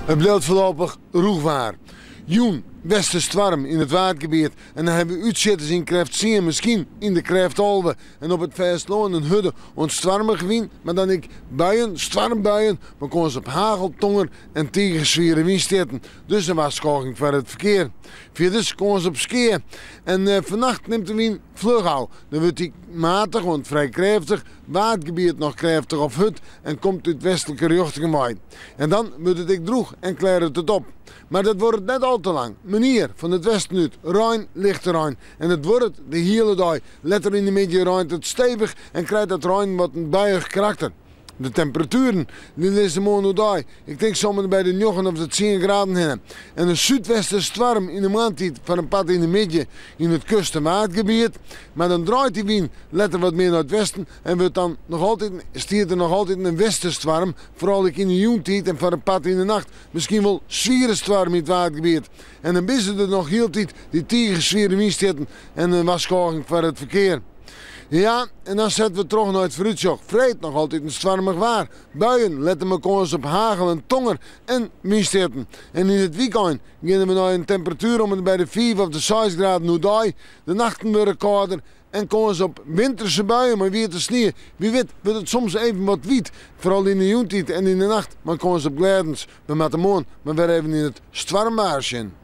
It bliuwt foarlopich rûch waar. Jûn westerstoarm yn it Waadgebiet en dan hawwe we útsjitters yn krêft tsien, miskien yn de krêft 11. En op it fêstelân in hurde oant stoarmige wyn, mar dan ek buien, stoarmbuien, mei kâns op hagel, tonger en tige swiere wynstjitten. Dus in warskôging foar it ferkear. Fierders kâns op skea. En fannacht nimt de wyn fluch ôf. Dan wurdt dy matich oant frij krêftich, Waadgebiet noch krêftich of hurd en komt út westlike rjochtingen wei. En dan wurdt it ek drûch en klearret it op. Mar dat duorret net al te lang. Menear, fan it westen út, rein, lichte rein. En it duorret de hiele dei. Letter yn de middei reint it stevich en krijt dat reinen wat in buiïch karakter. De temperatueren, dy lizze moarn oerdei, ik tink sa om en by de njoggen of de tsien graden hinne. En in súdwesterstoarm yn de moarntiid foar in part yn de middei yn it kust en Waadgebiet. Mar dan draait dy wyn letter wat mear nei it westen en wurdt dan noch altyd, stiet der noch altyd in westerstoarm, foaral ek yn de jûntiid en foar in part yn de nacht. Miskien wol swiere stoarm yn it Waadgebiet. En dan binne der noch hieltyd dy tige swiere wynstjitten en in warskôging foar it ferkear. Ja, en dan sette we troch nei it foarútsjoch. Freed noch altyd in stoarmich waar. Buien, letter mei kâns op hagel en tonger en wynstjitten. En yn it wykein geane we nei in temperatuer om en by de fiif of de seis graden oerdei. De nachten wurde kâlder en kâns op winterse buien mei wiete snie. Wie wit wurdt it soms even wat wiet, foaral yn de jûntiid en yn de nacht mei kâns op glêdens. We moatte moarn mar wer even yn it stoarmwaar sjen.